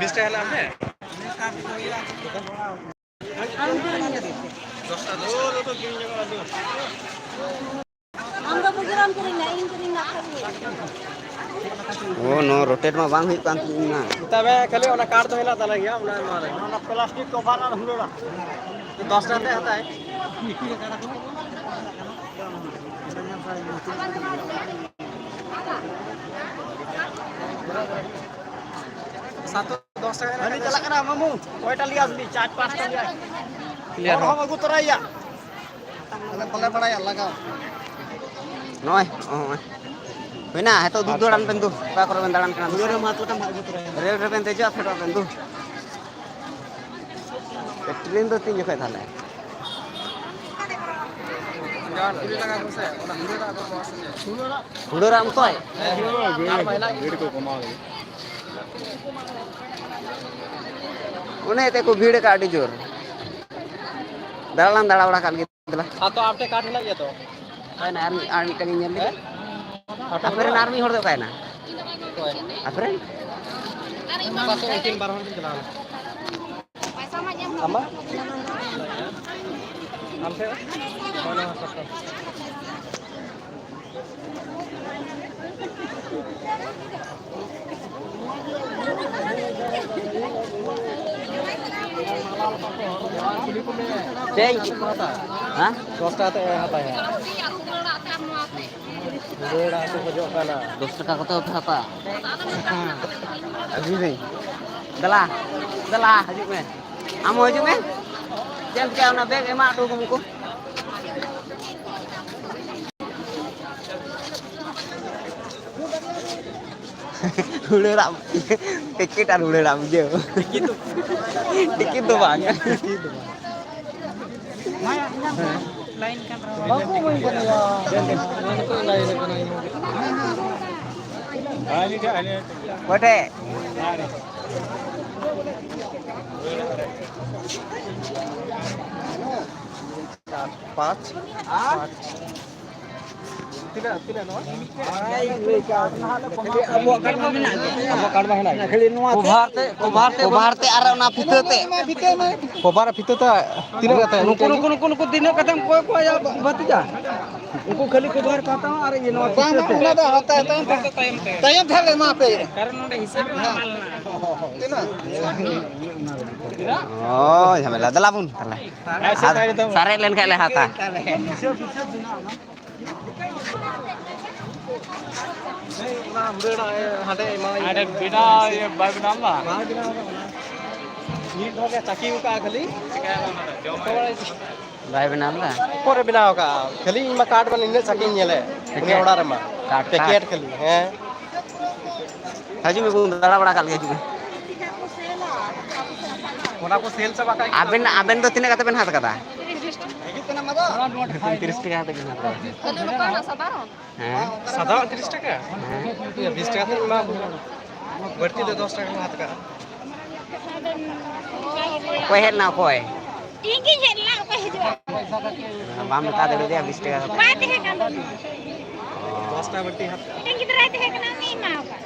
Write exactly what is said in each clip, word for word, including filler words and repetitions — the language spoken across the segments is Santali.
ᱵᱤᱥ ᱴᱟᱠᱟ ᱦᱮᱱᱟᱜᱼᱟ ᱥᱮ? ᱟᱢ ᱫᱚ ᱵᱩᱡᱩᱨᱟᱢ ᱠᱤᱨᱤᱧᱟ, ᱤᱧ ᱠᱤᱨᱤᱧ ᱞᱟᱜ ᱠᱷᱟᱡ ᱜᱮ᱾ ᱳ ᱱᱚ, ᱨᱳᱴᱮᱴ ᱢᱟ ᱵᱟᱝ ᱦᱩᱭᱩᱜ ᱠᱟᱱ ᱛᱤᱧ ᱢᱟ᱾ ᱛᱚᱵᱮ ᱠᱷᱟᱹᱞᱤ ᱚᱱᱟ ᱠᱟᱨᱰ ᱫᱚ ᱦᱮᱱᱟᱜ ᱛᱟᱞᱮ ᱜᱮᱭᱟ, ᱚᱱᱟ ᱮᱢᱟ ᱞᱮ᱾ ᱚᱱᱟ ᱯᱞᱟᱥᱴᱤᱠ ᱠᱚᱵᱷᱟᱨ ᱟᱨ ᱦᱩᱲᱟᱹᱲᱟ᱾ ᱫᱚᱥ ᱴᱟᱠᱟ ᱛᱮ ᱦᱟᱛᱟᱭ᱾ ᱥᱟᱛ ᱫᱚᱥ ᱴᱟᱠᱟ ᱦᱮᱱᱟᱜ ᱦᱟᱹᱱᱤ ᱠᱷᱟᱡ ᱪᱟᱞᱟᱜ ᱠᱟᱱᱟ ᱢᱟᱢᱩ, ᱠᱚᱭᱴᱟ ᱞᱤᱭᱟ ᱟᱥᱵᱤ, ᱪᱟᱨ ᱯᱟᱸᱪᱴᱟ ᱞᱤᱭᱟ᱾ ᱠᱞᱤᱭᱟᱨ ᱦᱚᱲ ᱦᱚᱸ᱾ ᱦᱚᱸ ᱟᱹᱜᱩ ᱛᱚᱨᱟᱭᱮᱭᱟ᱾ ᱟᱞᱮ ᱵᱟᱞᱮ ᱵᱟᱲᱟᱭᱟ ᱞᱟᱜᱟᱣ᱾ ᱱᱚᱜᱼᱚᱭ, ᱱᱚᱜᱼᱚᱭ᱾ ᱦᱩᱭᱱᱟ, ᱱᱤᱛᱚᱜ ᱫᱩ ᱫᱟᱬᱟᱱ ᱵᱮᱱ ᱫᱩ᱾ ᱚᱠᱟ ᱠᱚᱨᱮ ᱵᱮᱱ ᱫᱟᱬᱟᱱ ᱠᱟᱱᱟ? ᱯᱩᱨᱟᱹ ᱨᱮ ᱢᱟ ᱛᱚ ᱛᱟᱢ ᱟᱹᱜᱩ ᱛᱚᱨᱟᱭᱟ᱾ ᱨᱮᱞ ᱨᱮᱵᱮᱱ ᱫᱮᱡᱚᱜᱼᱟ, ᱯᱷᱮᱰᱚᱜ ᱟᱵᱮᱱ ᱫᱩ᱾ ᱴᱨᱮᱱ ᱫᱚ ᱛᱤᱱ ᱡᱚᱠᱷᱚᱡ ᱛᱟᱦᱞᱮ? ᱡᱟᱦᱟᱸ ᱠᱩᱲᱤ ᱴᱟᱠᱟ ᱠᱚ ᱥᱮ, ᱚᱱᱟ ᱦᱩᱲᱩ ᱫᱟᱜ ᱫᱚ ᱠᱚ ᱟᱥᱮ? ᱦᱩᱲᱩ ᱨᱟᱜ ᱢᱚᱛᱚᱡ? ᱦᱮᱸ, ᱦᱮᱸ᱾ ᱟᱨ ᱢᱟ ᱦᱮᱱᱟᱜ ᱜᱮ᱾ ᱵᱷᱤᱲ ᱠᱚ ᱠᱚᱢᱟᱣ ᱞᱟᱹᱜᱤᱫ᱾ ᱚᱱᱮ ᱛᱮ ᱠᱚ ᱵᱷᱤᱲ ᱟᱠᱟᱫ ᱟᱹᱰᱤ ᱡᱳᱨ᱾ ᱫᱟᱬᱟᱱ ᱫᱟᱬᱟ ᱵᱟᱲᱟ ᱠᱟᱜ ᱞᱮᱜᱮ ᱫᱮᱞᱟ᱾ ᱟᱨ ᱛᱚ ᱟᱯᱴᱮ ᱠᱟᱨᱰ ᱦᱮᱱᱟᱜ ᱜᱮᱭᱟ ᱛᱚ? ᱚᱠᱟᱭᱮᱱᱟ ᱟᱨ ᱢᱤᱫ, ᱟᱨ ᱢᱤᱫᱴᱟᱝ ᱤᱧ ᱧᱮᱞ ᱞᱮᱫᱮ? ᱦᱮᱸ? ᱟᱯᱮ ᱨᱮᱱ ᱟᱨ ᱢᱤᱫ ᱦᱚᱲ ᱫᱚ ᱚᱠᱟᱭᱮᱱᱟ? ᱚᱠᱚᱭ? ᱟᱯᱮ ᱨᱮᱱ? ᱚᱠᱟ ᱥᱮᱫ ᱩᱱᱠᱤᱱ ᱵᱟᱨ ᱦᱚᱲ ᱠᱤᱱ ᱪᱟᱞᱟᱣ ᱮᱱᱟ? ᱟᱢᱟᱜ? ᱟᱢ ᱴᱷᱮᱱ? ᱦᱳᱭ, ᱱᱚᱣᱟ ᱥᱟᱛᱟᱢ᱾ ᱪᱮᱫ? ᱦᱮᱸ? ᱫᱚᱥ ᱴᱟᱠᱟ ᱠᱟᱛᱮ ᱦᱟᱛᱟᱭᱟ᱾ ᱫᱚᱥ ᱴᱟᱠᱟ ᱠᱚᱛᱮ ᱵᱟᱯᱮ ᱦᱟᱛᱟᱣᱟ? ᱟᱹᱜᱩᱭ ᱫᱟᱹᱧ᱾ ᱫᱮᱞᱟ, ᱫᱮᱞᱟ, ᱦᱤᱡᱩᱜ ᱢᱮ᱾ ᱟᱢ ᱦᱚᱸ ᱦᱤᱡᱩᱜ ᱢᱮ᱾ ᱪᱮᱫ ᱮᱢ ᱪᱤᱠᱟᱹᱭᱟ? ᱚᱱᱟ ᱵᱮᱜᱽ ᱮᱢᱟ ᱦᱚᱴᱚ ᱟᱠᱚ ᱩᱱᱠᱩ᱾ ᱦᱩᱲᱟᱹᱲᱟᱜ ᱴᱤᱠᱤᱴ ᱟᱨ ᱦᱩᱲᱟᱹᱲᱟᱜ ᱵᱩᱡᱷᱟᱹᱣ᱾ ᱴᱤᱠᱤᱴ ᱫᱚ ᱵᱟᱝ᱾ ᱴᱤᱠᱤᱴ ᱫᱚ ᱵᱟᱝ᱾ ᱵᱟᱠᱚ ᱮᱢᱟᱹᱧ ᱠᱟᱱᱟ ᱭᱟ᱾ ᱚᱠᱚᱭ ᱴᱷᱮᱡ? ᱪᱟᱨ, ᱯᱟᱸᱪ, ᱟᱴ᱾ ᱛᱤᱱᱟᱹᱜ, ᱛᱤᱱᱟᱹᱜ ᱱᱚᱣᱟ? ᱟᱵᱚᱣᱟᱜ ᱠᱟᱨᱰ ᱢᱟ ᱢᱮᱱᱟᱜ ᱜᱮ᱾ ᱟᱵᱚᱣᱟᱜ ᱠᱟᱨᱰ ᱢᱟ ᱦᱮᱱᱟᱜ ᱜᱮ᱾ ᱠᱷᱟᱹᱞᱤ ᱱᱚᱣᱟ ᱛᱮ᱾ ᱠᱚᱵᱷᱟᱨ ᱛᱮ, ᱠᱚᱵᱷᱟᱨ ᱛᱮ ᱠᱚᱵᱷᱟᱨ ᱛᱮ ᱟᱨ ᱚᱱᱟ ᱯᱷᱤᱛᱟᱹ ᱛᱮ᱾ ᱠᱚᱵᱷᱟᱨ ᱟᱨ ᱯᱷᱤᱛᱟᱹ ᱛᱮ ᱛᱤᱱᱟᱹᱜ ᱠᱟᱛᱮ? ᱱᱩᱠᱩ, ᱱᱩᱠᱩ, ᱱᱩᱠᱩ, ᱱᱩᱠᱩ ᱛᱤᱱᱟᱹᱜ ᱠᱟᱛᱮᱢ ᱠᱚᱭ ᱠᱚᱣᱟ ᱭᱟ ᱵᱷᱟᱹᱛᱤᱡᱟ? ᱩᱱᱠᱩ ᱠᱷᱟᱹᱞᱤ ᱠᱚᱵᱷᱟᱨ ᱠᱚ ᱦᱟᱛᱟᱣᱟ ᱟᱨ ᱤᱭᱟᱹ ᱱᱚᱣᱟ ᱵᱟᱝ, ᱯᱷᱤᱛᱟᱹ ᱛᱮ᱾ ᱚᱱᱟ ᱫᱚ ᱦᱟᱛᱟᱣ ᱛᱟᱭᱚᱢ ᱛᱮ, ᱛᱟᱭᱚᱢ ᱛᱮ ᱞᱮ ᱮᱢᱟ ᱯᱮ᱾ ᱠᱟᱨᱚᱱ ᱱᱚᱰᱮ ᱦᱤᱥᱟᱹᱵ ᱨᱮᱱᱟᱜ ᱢᱟᱞ ᱢᱮᱱᱟᱜᱼᱟ᱾ ᱛᱤᱱᱟᱹᱜ? ᱚ, ᱡᱷᱟᱢᱮᱞᱟ᱾ ᱫᱮᱞᱟ ᱵᱚᱱ ᱛᱟᱦᱞᱮ᱾ ᱟᱨ ᱥᱟᱨᱮᱡ ᱞᱮᱱᱠᱷᱟᱡ ᱞᱮ ᱦᱟᱛᱟ᱾ ᱚᱱᱟ ᱦᱩᱰᱟᱹᱲᱟ, ᱦᱟᱸᱰᱮ ᱮᱢᱟᱭ᱾ ᱦᱟᱸᱰᱮ ᱵᱮᱱᱟᱣ, ᱤᱭᱟᱹ ᱵᱟᱭ ᱵᱮᱱᱟᱣ ᱞᱮᱫᱟ? ᱵᱟᱭ ᱵᱮᱱᱟᱣ ᱠᱟᱫᱟ᱾ ᱢᱤᱫ ᱫᱷᱟᱣ ᱜᱮ ᱪᱟᱹᱠᱤ ᱟᱠᱟᱫᱼᱟ ᱠᱷᱟᱹᱞᱤ᱾ ᱵᱟᱭ ᱵᱮᱱᱟᱣ ᱞᱮᱫᱟ? ᱯᱚᱨᱮ ᱵᱮᱱᱟᱣ ᱟᱠᱟᱫᱼᱟ᱾ ᱠᱷᱟᱹᱞᱤ ᱤᱧ ᱢᱟ ᱠᱟᱴ ᱢᱟ ᱱᱤᱱᱟᱹᱜ ᱪᱟᱹᱠᱤᱧ ᱧᱮᱞᱮᱫ᱾ ᱩᱱᱤ ᱯᱮᱠᱮᱴ? ᱚᱲᱟᱜ ᱨᱮᱢᱟ᱾ ᱠᱟᱴ, ᱯᱮᱠᱮᱴ ᱠᱟᱴ᱾ ᱠᱷᱟᱹᱞᱤ, ᱦᱮᱸ᱾ ᱦᱤᱡᱩᱜ ᱢᱮ, ᱵᱚᱱ ᱫᱟᱬᱟ ᱵᱟᱲᱟ ᱠᱟᱜ ᱞᱮᱜᱮ, ᱦᱤᱡᱩᱜ ᱢᱮ᱾ ᱚᱱᱟ ᱠᱚ ᱥᱮᱞ ᱪᱟᱵᱟ ᱠᱟᱜ ᱜᱮ᱾ ᱟᱵᱮᱱ, ᱟᱵᱮᱱ ᱫᱚ ᱛᱤᱱᱟᱹᱜ ᱠᱟᱛᱮ ᱵᱮᱱ ᱦᱟᱛ ᱠᱟᱫᱟ? ᱛᱤᱨᱤᱥ ᱴᱟᱠᱟ ᱠᱟᱛᱮ ᱵᱮᱱ ᱦᱟᱛ ᱠᱟᱫᱟ᱾ ᱠᱷᱟᱹᱞᱤ ᱱᱚᱝᱠᱟᱱᱟᱜ ᱥᱟᱫᱷᱟᱨᱚᱱ? ᱦᱮᱸ᱾ ᱥᱟᱫᱷᱟᱨᱚᱱ ᱛᱤᱨᱤᱥ ᱴᱟᱠᱟ? ᱦᱮᱸ᱾ ᱵᱤᱥ ᱴᱟᱠᱟ ᱛᱮ ᱮᱢᱟ ᱠᱚ᱾ ᱵᱟᱹᱲᱛᱤ ᱫᱚ ᱫᱚᱥ ᱴᱟᱠᱟ ᱠᱚ ᱦᱟᱛ ᱠᱟᱜᱼᱟ᱾ ᱚᱠᱚᱭ ᱦᱮᱡ ᱞᱮᱱᱟ, ᱚᱠᱚᱭ? ᱤᱧ ᱜᱤᱧ ᱦᱮᱡ ᱞᱮᱱᱟ, ᱚᱠᱚᱭ ᱦᱤᱡᱩᱜᱼᱟ? ᱵᱟᱢ ᱢᱮᱛᱟ ᱫᱟᱲᱮᱭᱟᱫᱮᱭᱟ ᱵᱤᱥ ᱴᱟᱠᱟ ᱠᱟᱛᱮ? ᱵᱟᱭ ᱛᱟᱦᱮᱸ ᱠᱟᱱ ᱫᱚ᱾ ᱫᱚᱥ ᱴᱟᱠᱟ ᱵᱟᱹᱲᱛᱤ ᱦᱟᱛ ᱠᱟᱜᱼᱟ᱾ ᱢᱤᱫᱴᱮᱱ ᱜᱤᱫᱽᱨᱟᱹᱭ ᱛᱟᱦᱮᱸ ᱠᱟᱱᱟ, ᱩᱱᱤᱭ ᱮᱢᱟ ᱠᱟᱜᱼᱟ᱾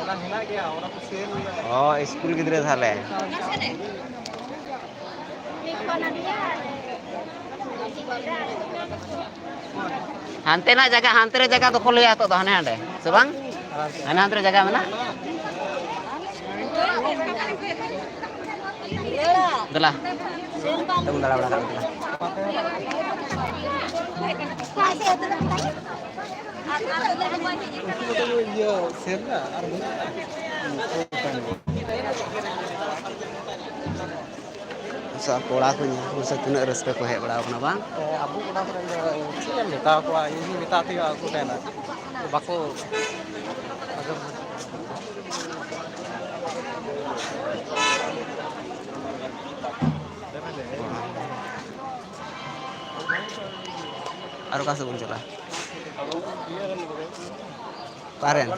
ᱚᱱᱟ ᱦᱮᱱᱟᱜ ᱜᱮᱭᱟ, ᱚᱱᱟ ᱠᱚ ᱥᱮᱞ ᱦᱩᱭᱩᱜᱼᱟ᱾ ᱚ, ᱥᱠᱩᱞ ᱜᱤᱫᱽᱨᱟᱹ ᱛᱟᱦᱞᱮ᱾ ᱦᱟᱱᱛᱮᱱᱟᱜ ᱡᱟᱭᱜᱟ, ᱦᱟᱱᱛᱮ ᱨᱮ ᱡᱟᱭᱜᱟ ᱫᱚᱠᱷᱚᱞ ᱦᱩᱭᱩᱜᱼᱟ ᱱᱤᱛᱚᱜ ᱫᱚ, ᱦᱟᱱᱮ ᱦᱟᱸᱰᱮ, ᱥᱮ ᱵᱟᱝ? ᱦᱟᱱᱮ ᱦᱟᱱᱛᱮ ᱨᱮ ᱡᱟᱭᱜᱟ ᱢᱮᱱᱟᱜᱼᱟ᱾ ᱫᱮᱞᱟ᱾ ᱛᱮᱵᱚᱱ ᱫᱟᱬᱟ ᱵᱟᱲᱟ ᱠᱟᱜ ᱞᱮᱜᱮ᱾ ᱤᱭᱟᱹ, ᱥᱮᱱ ᱱᱟ ᱟᱨ ᱢᱮᱱᱟᱜᱼᱟ᱾ ᱥᱟ ᱠᱚᱲᱟ ᱠᱚ ᱧᱮᱞ ᱠᱚ ᱥᱮ ᱛᱤᱱᱟᱹᱜ ᱨᱟᱹᱥᱠᱟᱹ ᱠᱚ ᱦᱮᱡ ᱵᱟᱲᱟᱣ ᱠᱟᱱᱟ ᱵᱟᱝ? ᱦᱮᱸ, ᱟᱵᱚ ᱚᱱᱟ ᱠᱚᱨᱮᱱ ᱫᱚ ᱪᱮᱫ ᱮᱢ ᱢᱮᱛᱟ ᱠᱚᱣᱟ? ᱤᱧ ᱦᱚᱸᱧ ᱢᱮᱛᱟᱫ ᱛᱟᱭᱟ ᱟᱠᱚ ᱴᱷᱮᱱ, ᱵᱟᱠᱚ ᱟᱸᱡᱚᱢ᱾ ᱟᱨ ᱚᱠᱟ ᱥᱮᱫ ᱵᱚᱱ ᱪᱟᱞᱟᱜᱼᱟ? ᱚᱠᱟᱨᱮᱱ?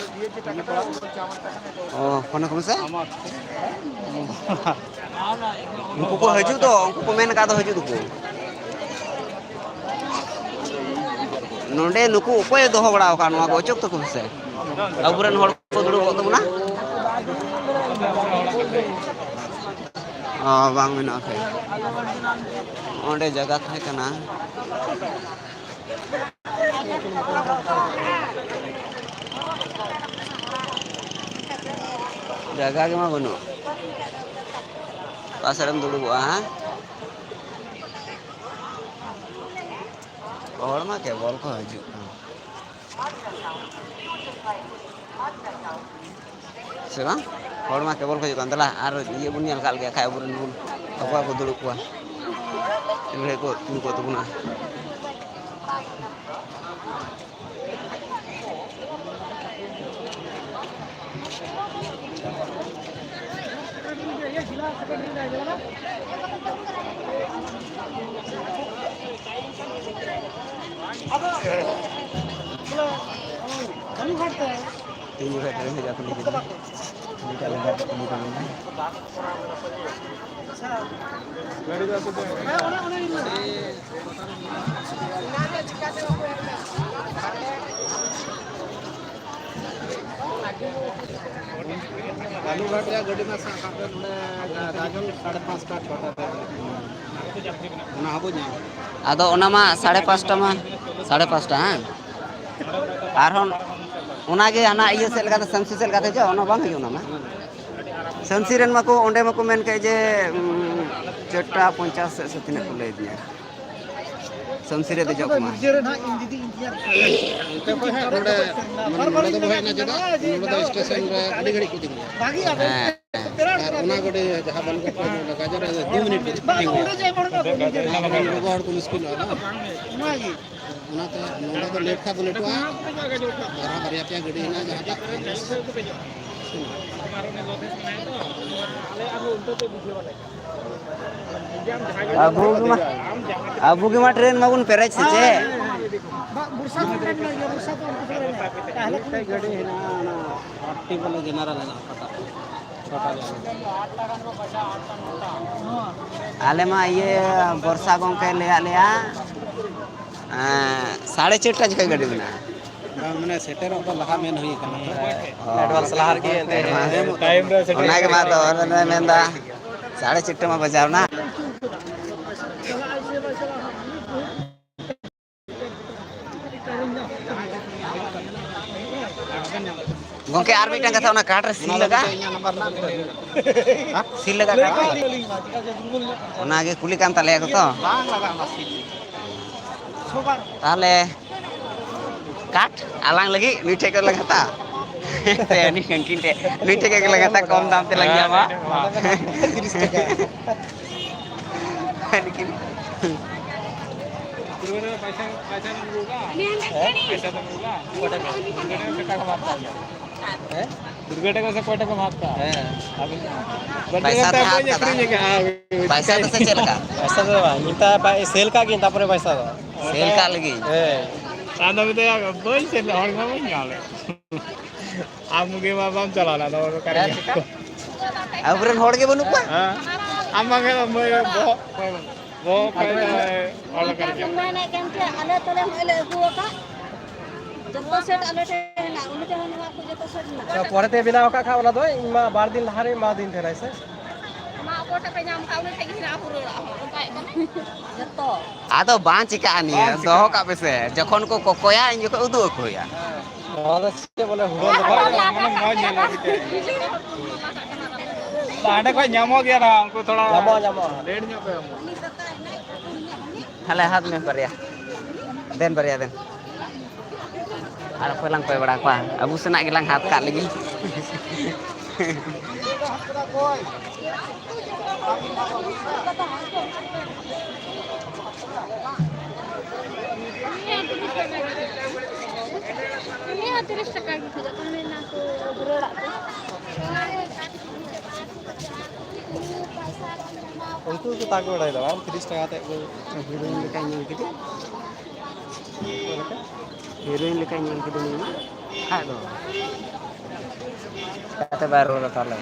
ᱚ, ᱯᱷᱳᱱ ᱟᱠᱚ ᱢᱮᱥᱮ᱾ ᱩᱱᱠᱩ ᱠᱚ ᱦᱤᱡᱩᱜ ᱫᱚ, ᱩᱱᱠᱩ ᱠᱚ ᱢᱮᱱ ᱟᱠᱟᱫ ᱫᱚ ᱦᱤᱡᱩᱜ ᱫᱚᱠᱚ᱾ ᱱᱚᱰᱮ ᱱᱩᱠᱩ ᱚᱠᱚᱭᱮ ᱫᱚᱦᱚ ᱵᱟᱲᱟ ᱟᱠᱟᱫ ᱱᱚᱣᱟ ᱠᱚ? ᱚᱪᱚᱜ ᱛᱟᱠᱚ ᱯᱮᱥᱮ᱾ ᱟᱵᱚᱨᱮᱱ ᱦᱚᱲ ᱠᱚ ᱫᱩᱲᱩᱵ ᱠᱚᱜ ᱛᱟᱵᱚᱱᱟ᱾ ᱚ, ᱵᱟᱝ ᱢᱮᱱᱟᱜᱼᱟ ᱯᱮ᱾ ᱚᱸᱰᱮ ᱡᱟᱭᱜᱟ ᱛᱟᱦᱮᱸ ᱠᱟᱱᱟ᱾ ᱡᱟᱭᱜᱟ ᱜᱮᱢᱟ ᱵᱟᱹᱱᱩᱜ᱾ ᱚᱠᱟ ᱥᱮᱫ ᱨᱮᱢ ᱫᱩᱲᱩᱵᱚᱜᱼᱟ, ᱦᱮᱸ? ᱦᱚᱲ ᱢᱟ ᱠᱮᱵᱚᱞ ᱠᱚ ᱦᱤᱡᱩᱜ ᱠᱟᱱ᱾ ᱥᱮ ᱵᱟᱝ? ᱦᱚᱲ ᱢᱟ ᱠᱮᱵᱚᱞ ᱠᱚ ᱦᱤᱡᱩᱜ ᱠᱟᱱ᱾ ᱫᱮᱞᱟ, ᱟᱨ ᱤᱭᱟᱹ ᱵᱚᱱ ᱧᱮᱞ ᱠᱟᱜ ᱞᱮᱜᱮ ᱠᱷᱟᱡ, ᱟᱵᱚᱨᱮᱱ ᱵᱚᱱ, ᱚᱠᱚᱭ ᱠᱚ ᱫᱩᱲᱩᱵ ᱠᱚᱣᱟ᱾ ᱛᱤᱱ ᱜᱷᱟᱹᱲᱤᱡ ᱠᱚ ᱛᱤᱸᱜᱩ ᱠᱚᱜ ᱛᱟᱵᱚᱱᱟ᱾ ᱛᱤᱱ ᱡᱚᱠᱷᱮᱡ ᱴᱨᱮᱱ ᱦᱤᱡᱩᱜᱼᱟ, ᱠᱩᱞᱤ ᱠᱮᱫᱟ᱾ ᱠᱩᱞᱤ ᱠᱟᱜ ᱞᱮᱜᱮ, ᱠᱩᱞᱤ ᱠᱟᱜ ᱞᱮᱜᱮ᱾ ᱵᱟᱞᱩᱨᱜᱷᱟᱴ ᱨᱮᱭᱟᱜ ᱜᱟᱹᱰᱤ ᱢᱟ ᱥᱟᱵ ᱠᱟᱜ ᱯᱮ, ᱱᱚᱰᱮ ᱜᱟᱡᱚᱞ ᱥᱟᱲᱮ ᱯᱟᱸᱪᱴᱟ, ᱪᱷᱚᱴᱟ ᱛᱮ᱾ ᱚᱱᱟ ᱦᱚᱸ ᱵᱚ ᱧᱟᱢᱟ᱾ ᱟᱫᱚ ᱚᱱᱟ ᱢᱟ ᱥᱟᱲᱮ ᱯᱟᱸᱪᱴᱟ ᱢᱟ, ᱥᱟᱲᱮ ᱯᱟᱸᱪᱴᱟ, ᱦᱮᱸ? ᱟᱨᱦᱚᱸ ᱚᱱᱟᱜᱮ ᱦᱟᱱᱟ ᱤᱭᱟᱹ ᱥᱮᱫ ᱞᱮᱠᱟᱛᱮ, ᱥᱟᱢᱥᱤ ᱥᱮᱫ ᱞᱮᱠᱟᱛᱮ ᱦᱤᱡᱩᱜᱼᱟ, ᱚᱱᱟ ᱵᱟᱝ ᱦᱤᱡᱩᱜᱼᱟ ᱚᱱᱟ ᱢᱟ᱾ ᱥᱟᱢᱥᱤ ᱨᱮᱱ ᱢᱟᱠᱚ, ᱚᱸᱰᱮ ᱢᱟᱠᱚ ᱢᱮᱱ ᱠᱮᱫ ᱡᱮ, ᱩᱸ, ᱪᱟᱨᱴᱟ ᱯᱚᱧᱪᱟᱥ ᱥᱮᱫ ᱥᱮ ᱛᱤᱱᱟᱹᱜ ᱠᱚ ᱞᱟᱹᱭ ᱫᱤᱧᱟ᱾ ᱥᱟᱢᱥᱤ ᱨᱮ ᱫᱮᱡᱚᱜ ᱠᱚᱢᱟ᱾ ᱱᱤᱡᱮᱨ ᱱᱟᱦᱟᱜ ᱤᱧ ᱡᱩᱫᱤ ᱤᱧ ᱛᱮᱭᱟᱨ ᱠᱷᱟᱱ᱾ ᱚᱱᱛᱮ ᱠᱷᱚᱱ ᱦᱟᱸᱜ ᱱᱚᱰᱮ, ᱢᱟᱱᱮ ᱱᱚᱰᱮ ᱫᱚ ᱵᱚ ᱦᱮᱡ ᱮᱱᱟ ᱪᱮᱫᱟᱜ? ᱱᱚᱰᱮ ᱫᱚ ᱥᱴᱮᱥᱚᱱ ᱨᱮ ᱟᱹᱰᱤ ᱜᱷᱟᱹᱲᱤᱡ ᱠᱚ ᱛᱤᱸᱜᱩᱭᱟ᱾ ᱵᱷᱟᱹᱜᱤ ᱟᱵᱮᱱ ᱦᱮᱸ᱾ ᱯᱮᱲᱟ ᱟᱨ ᱚᱱᱟ ᱜᱟᱹᱰᱤ ᱡᱟᱦᱟᱸ ᱵᱟᱞᱩᱨᱜᱷᱟᱴ ᱠᱷᱚᱱ ᱦᱤᱡᱩᱜ ᱞᱟᱜᱟ, ᱡᱟᱦᱟᱸ ᱨᱮ ᱫᱩ ᱢᱤᱱᱤᱴ ᱨᱮ ᱵᱟᱝ, ᱛᱤᱸᱜᱩᱭᱟ᱾ ᱚᱸᱰᱮ ᱡᱮ ᱦᱚᱲ ᱠᱚ ᱵᱩᱡᱷᱟᱹᱣ ᱟᱨ ᱧᱟᱢᱟ᱾ ᱜᱚᱜᱚ ᱦᱚᱲ ᱠᱚ ᱢᱩᱥᱠᱤᱞᱚᱜᱼᱟ ᱵᱟᱝ? ᱚᱱᱟᱜᱮ᱾ ᱚᱱᱟᱛᱮ ᱱᱚᱰᱮ ᱫᱚ ᱞᱮᱴ ᱠᱷᱟᱱ ᱫᱚ ᱞᱮᱴᱚᱜᱼᱟ᱾ ᱟᱨᱦᱚᱸ ᱵᱟᱨᱭᱟ ᱯᱮᱭᱟ ᱜᱟᱹᱰᱤ ᱦᱮᱱᱟᱜᱼᱟ, ᱡᱟᱦᱟᱸᱴᱟᱜ ᱟᱵᱚ ᱜᱮᱢᱟ, ᱟᱵᱚ ᱜᱮᱢᱟ ᱴᱨᱮᱱ ᱢᱟᱵᱚᱱ ᱯᱮᱨᱮᱡ ᱥᱮ ᱪᱮᱫ? ᱵᱟ-, ᱵᱚᱨᱥᱟ ᱫᱚ ᱴᱨᱮᱱ ᱢᱮᱱᱟᱜ ᱜᱮᱭᱟ, ᱵᱚᱨᱥᱟ ᱫᱚ ᱚᱱᱠᱟ ᱫᱚ ᱢᱮᱱᱟᱜ ᱜᱮᱭᱟ᱾ ᱢᱤᱫᱴᱮᱡ ᱜᱟᱹᱰᱤ ᱦᱮᱱᱟᱜᱼᱟ, ᱚᱱᱟ ᱟᱴᱴᱤ ᱵᱚᱞᱮ ᱡᱮᱱᱟᱨᱮᱞ ᱦᱮᱱᱟᱜᱼᱟ, ᱚᱠᱟᱴᱟᱜ ᱪᱷᱚᱴᱟ ᱜᱟᱹᱰᱤ᱾ ᱟᱞᱮ ᱢᱟ ᱤᱭᱟᱹ ᱵᱚᱨᱥᱟ ᱜᱚᱢᱠᱮ ᱞᱟᱹᱭᱟᱫ ᱞᱮᱭᱟ, ᱮᱸ, ᱥᱟᱲᱮ ᱪᱟᱨᱴᱟ ᱡᱚᱠᱷᱚᱱ ᱜᱟᱹᱰᱤ ᱢᱮᱱᱟᱜᱼᱟ᱾ ᱵᱟᱝ, ᱢᱟᱱᱮ ᱥᱮᱴᱮᱨᱚᱜ ᱫᱚ ᱞᱟᱦᱟ ᱢᱮᱱ ᱦᱩᱭ ᱠᱟᱱᱟ ᱛᱚ᱾ ᱚ᱾ Advance ᱞᱟᱦᱟ ᱨᱮᱜᱮ ᱮᱱᱛᱮ᱾ ᱦᱮᱸ, ᱴᱟᱭᱤᱢ ᱨᱮ ᱥᱮᱴᱮᱨ ᱚᱱᱟᱜᱮ ᱢᱟ ᱫᱚ ᱢᱮᱱᱫᱟ, ᱥᱟᱲᱮ ᱪᱟᱨᱴᱟ ᱢᱟ ᱵᱟᱡᱟᱣ ᱮᱱᱟ᱾ ᱜᱚᱝᱠᱮ, ᱟᱨ ᱢᱤᱫᱴᱟᱝ ᱠᱟᱛᱷᱟ, ᱚᱱᱟ ᱠᱟᱨᱰ ᱨᱮ ᱥᱤᱞ ᱞᱟᱜᱟᱜᱼᱟ? ᱥᱤᱞ ᱞᱟᱜᱟᱜ ᱠᱟᱱᱟ? ᱚᱱᱟᱜᱮ ᱠᱩᱞᱤ ᱠᱟᱱ ᱛᱟᱞᱮᱭᱟ ᱠᱚ ᱛᱚ᱾ ᱛᱟᱦᱚᱞᱮ ᱠᱟᱴ ᱟᱞᱟᱝ ᱞᱟᱹᱜᱤᱫ ᱱᱩᱭ ᱴᱷᱮᱡ ᱠᱷᱚᱱ ᱞᱟᱝ ᱦᱟᱛᱟᱣᱟ᱾ ᱥᱮ ᱩᱱᱤ ᱠᱟᱹᱝᱠᱤᱱ ᱴᱷᱮᱡ, ᱱᱩᱭ ᱴᱷᱮᱡ ᱜᱮ ᱞᱟᱝ ᱦᱟᱛᱟᱣᱟ, ᱠᱚᱢ ᱫᱟᱢ ᱛᱮᱞᱟᱝ ᱧᱟᱢᱟ᱾ ᱛᱤᱨᱤᱥ ᱴᱟᱠᱟ᱾ ᱩᱱᱤ ᱦᱟᱸᱰᱮ ᱠᱷᱟᱹᱲᱤ᱾ ᱦᱮᱸ? ᱫᱩᱨᱜᱟᱹ ᱴᱟᱠᱟ ᱥᱮ ᱚᱠᱚᱭ ᱴᱟᱠᱟ ᱦᱟᱛ ᱠᱟᱜᱼᱟ? ᱦᱮᱸ᱾ ᱟᱵᱮᱱ ᱯᱟᱭᱥᱟ ᱫᱚ ᱦᱟᱛ ᱵᱟᱹᱧ ᱠᱟᱫᱟ᱾ ᱟᱹᱠᱷᱨᱤᱧ ᱟᱠᱟᱫᱼᱟ᱾ ᱯᱟᱭᱥᱟ ᱫᱚ ᱥᱮ ᱪᱮᱫ ᱞᱮᱠᱟ? ᱯᱟᱭᱥᱟ ᱫᱚ ᱵᱟᱝ, ᱱᱮᱛᱟᱨ ᱯᱟᱭ-, ᱥᱮᱞ ᱠᱟᱜ ᱜᱤᱧ, ᱛᱟᱯᱚᱨᱮ ᱯᱟᱭᱥᱟ ᱫᱚ᱾ ᱥᱮᱞ ᱠᱟᱜ ᱞᱟᱹᱜᱤᱫ? ᱦᱮᱸ᱾ ᱟᱫᱚ ᱢᱮᱛᱟᱭᱟ, ᱵᱟᱹᱧ ᱥᱮᱞ ᱞᱮᱫ, ᱦᱚᱲ ᱢᱟ ᱵᱟᱹᱧ ᱧᱟᱢ ᱞᱮᱫ᱾ ᱟᱢ ᱜᱮ ᱢᱟ ᱵᱟᱢ ᱪᱟᱞᱟᱣ ᱞᱮᱱᱟ, ᱟᱫᱚ ᱚᱠᱟᱨᱮ ᱧᱟᱢ? ᱟᱵᱚᱨᱮᱱ ᱦᱚᱲ ᱜᱮ ᱵᱟᱹᱱᱩᱜ ᱠᱚᱣᱟ? ᱦᱮᱸ᱾ ᱟᱢ ᱢᱟ ᱜᱮ ᱵᱚᱦᱚᱜ, ᱵᱚᱦᱚᱜ ᱠᱷᱚᱡ ᱫᱚ ᱦᱚᱲ ᱚᱠᱟᱨᱮ ᱧᱟᱢ? ᱢᱮᱱᱮᱫ ᱠᱟᱱ ᱛᱟᱦᱮᱸᱫ, ᱟᱞᱮ ᱛᱚᱞᱮ ᱱᱚᱜᱼᱚᱭ ᱞᱮ ᱟᱹᱜᱩ ᱟᱠᱟᱫ᱾ ᱡᱚᱛᱚ ᱥᱮᱴ ᱟᱞᱮ ᱴᱷᱮᱱ ᱦᱮᱱᱟᱜ, ᱩᱱᱤ ᱴᱷᱮᱱ ᱦᱚᱸ ᱱᱚᱣᱟ ᱠᱚ ᱡᱚᱛᱚ ᱥᱮᱴ ᱦᱮᱱᱟᱜ᱾ ᱟᱪᱪᱷᱟ, ᱯᱚᱨᱮᱛᱮ ᱵᱮᱱᱟᱣ ᱟᱠᱟᱫ ᱠᱷᱟᱱ ᱚᱱᱟ ᱫᱚ ᱤᱧ ᱢᱟ ᱵᱟᱨ ᱫᱤᱱ ᱞᱟᱦᱟ ᱨᱮ ᱮᱢᱟ ᱫᱤᱧ ᱛᱟᱦᱮᱱᱟᱭ ᱥᱮ᱾ ᱢᱟ ᱚᱠᱚᱭ ᱴᱷᱮᱱ ᱯᱮ ᱧᱟᱢ ᱠᱟᱜ, ᱩᱱᱤ ᱴᱷᱮᱱ ᱜᱮ ᱦᱮᱱᱟᱜᱼᱟ ᱯᱩᱨᱟᱹ ᱚᱲᱟᱜ ᱦᱚᱸ, ᱚᱱᱠᱟᱭᱮᱫ ᱠᱟᱱᱟᱭ᱾ ᱡᱚᱛᱚ᱾ ᱟᱫᱚ ᱵᱟᱝ ᱪᱤᱠᱟᱹᱜᱼᱟ ᱱᱤᱭᱟᱹ, ᱵᱟᱝ ᱫᱚᱦᱚ ᱪᱤᱠᱟᱹᱜᱼᱟ᱾ ᱠᱟᱜ ᱯᱮᱥᱮ, ᱡᱚᱠᱷᱚᱱ ᱠᱚ ᱠᱚᱠᱚᱭᱟ ᱤᱧ ᱡᱚᱠᱷᱚᱱ ᱩᱫᱩᱜ ᱟᱠᱚ ᱦᱩᱭᱩᱜᱼᱟ᱾ ᱱᱚᱣᱟ ᱫᱚ ᱪᱮᱫ ᱵᱚᱞᱮ ᱦᱩᱲᱩ ᱫᱚ ᱵᱟᱝ? ᱢᱟᱱᱮ ᱢᱚᱡᱽ ᱧᱮᱞᱚᱜᱼᱟ ᱢᱤᱫᱴᱮᱡ᱾ ᱦᱟᱸᱰᱮ ᱠᱷᱚᱡ ᱧᱟᱢᱚᱜ ᱜᱮᱭᱟ ᱱᱟᱦᱟᱜ, ᱩᱱᱠᱩ ᱛᱷᱚᱲᱟ ᱧᱟᱢᱚᱜᱼᱟ, ᱧᱟᱢᱚᱜᱼᱟ᱾ ᱰᱷᱮᱨ ᱧᱚᱜ ᱠᱚ ᱮᱢᱚᱜᱼᱟ᱾ ᱛᱟᱦᱞᱮ ᱦᱟᱛ ᱢᱮ ᱵᱟᱨᱭᱟ᱾ ᱫᱮᱱ ᱵᱟᱨᱭᱟ ᱫᱮᱱ᱾ ᱟᱨ ᱚᱠᱚᱭ ᱞᱟᱝ ᱠᱚᱭ ᱵᱟᱲᱟ ᱠᱚᱣᱟ? ᱟᱵᱚ ᱥᱮᱱᱟᱜ ᱜᱮᱞᱟᱝ ᱦᱟᱛ ᱠᱟᱜ ᱞᱮᱜᱮ᱾ ᱩᱱᱤ ᱦᱚᱸ ᱛᱤᱨᱤᱥ ᱴᱟᱠᱟ ᱜᱮ ᱠᱷᱚᱡᱚᱜ ᱠᱟᱱᱟ, ᱢᱮᱱᱟ ᱠᱚ ᱵᱩᱨᱟᱹᱲᱟᱜ ᱠᱚ᱾ ᱩᱱᱠᱩ ᱠᱚ ᱛᱟᱠ ᱵᱟᱲᱟᱭᱮᱫᱟ ᱵᱟᱝ, ᱛᱤᱨᱤᱥ ᱴᱟᱠᱟ ᱠᱟᱛᱮᱫ ᱠᱚ᱾ ᱦᱤᱨᱳᱭᱤᱱ ᱞᱮᱠᱟᱭ ᱧᱮᱞ ᱠᱮᱫᱮ᱾ ᱦᱤᱨᱳᱭᱤᱱ ᱞᱮᱠᱟᱭ ᱧᱮᱞ ᱠᱮᱫᱮ ᱱᱩᱭ ᱢᱟ᱾ ᱠᱷᱟᱡ ᱫᱚ᱾ ᱪᱤᱠᱟᱛᱮ ᱵᱟᱭ ᱨᱩᱣᱟᱹᱲᱟ ᱛᱟᱦᱚᱞᱮ?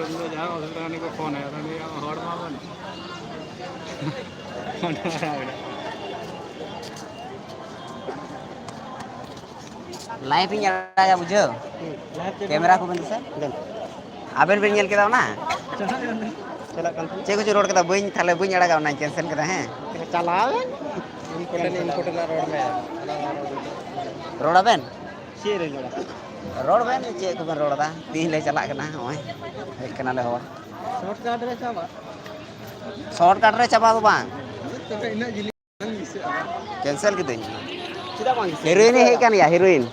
ᱡᱟᱦᱟᱸ ᱚᱥᱩᱵᱤᱫᱷᱟ ᱠᱷᱟᱱ ᱠᱚ ᱯᱷᱳᱱ ᱟᱭᱟ, ᱩᱱᱤ ᱦᱚᱲ ᱢᱟ ᱵᱟᱹᱱᱩᱜ᱾ ᱞᱟᱭᱤᱵᱷ ᱤᱧ ᱟᱲᱟᱜᱟ, ᱵᱩᱡᱷᱟᱹᱣ᱾ ᱦᱩᱸ, ᱞᱟᱭᱤᱵᱷ ᱪᱮᱫ ᱠᱮᱢᱮᱨᱟ ᱠᱚ ᱵᱮᱱ ᱫᱤᱥᱟᱹ? ᱫᱮᱱ᱾ ᱟᱵᱮᱱ ᱵᱮᱱ ᱧᱮᱞ ᱠᱮᱫᱟ ᱚᱱᱟ? ᱪᱟᱞᱟᱜ ᱠᱟᱱ ᱛᱟᱦᱮᱸ᱾ ᱪᱮᱫ ᱠᱚᱪᱚ ᱨᱚᱲ ᱠᱮᱫᱟ, ᱵᱟᱹᱧ, ᱛᱟᱦᱞᱮ ᱵᱟᱹᱧ ᱟᱲᱟᱜᱟ, ᱚᱱᱟᱧ ᱠᱮᱱᱥᱮᱞ ᱠᱮᱫᱟ, ᱦᱮᱸ᱾ ᱪᱟᱞᱟᱣ ᱮᱱ᱾ ᱤᱢᱯᱚᱨᱴᱮᱱᱴ, ᱤᱢᱯᱚᱨᱴᱮᱱᱴ ᱨᱚᱲ ᱢᱮ᱾ ᱨᱚᱲ ᱟᱵᱮᱱ? ᱪᱮᱫ ᱨᱮ ᱨᱚᱲᱟ? ᱨᱚᱲ ᱵᱮᱱ, ᱪᱮᱫ ᱠᱚᱵᱮᱱ ᱨᱚᱲ ᱮᱫᱟ? ᱛᱤᱦᱤᱧ ᱞᱮ ᱪᱟᱞᱟᱜ ᱠᱟᱱᱟ, ᱱᱚᱜᱼᱚᱭ ᱦᱮᱡ ᱠᱟᱱᱟᱞᱮ ᱦᱚᱲ᱾ ᱥᱚᱨᱴᱠᱟᱴ ᱨᱮ ᱪᱟᱵᱟ᱾ ᱥᱚᱨᱴᱠᱟᱴ ᱨᱮ ᱪᱟᱵᱟ ᱫᱚ ᱵᱟᱝ᱾ ᱛᱚᱵᱮ ᱤᱱᱟᱹᱜ ᱡᱤᱞᱤᱧ ᱵᱟᱝ ᱫᱤᱥᱟᱹᱜᱼᱟ᱾ ᱠᱮᱱᱥᱮᱞ ᱠᱤᱫᱟᱹᱧ᱾ ᱪᱮᱫᱟᱜ ᱵᱟᱝ ᱫᱤᱥᱟᱹᱜᱼᱟ? ᱦᱤᱨᱳᱭᱤᱱ ᱮ ᱦᱮᱡ ᱠᱟᱱ ᱜᱮᱭᱟ, ᱦᱤᱨᱳᱭᱤᱱ᱾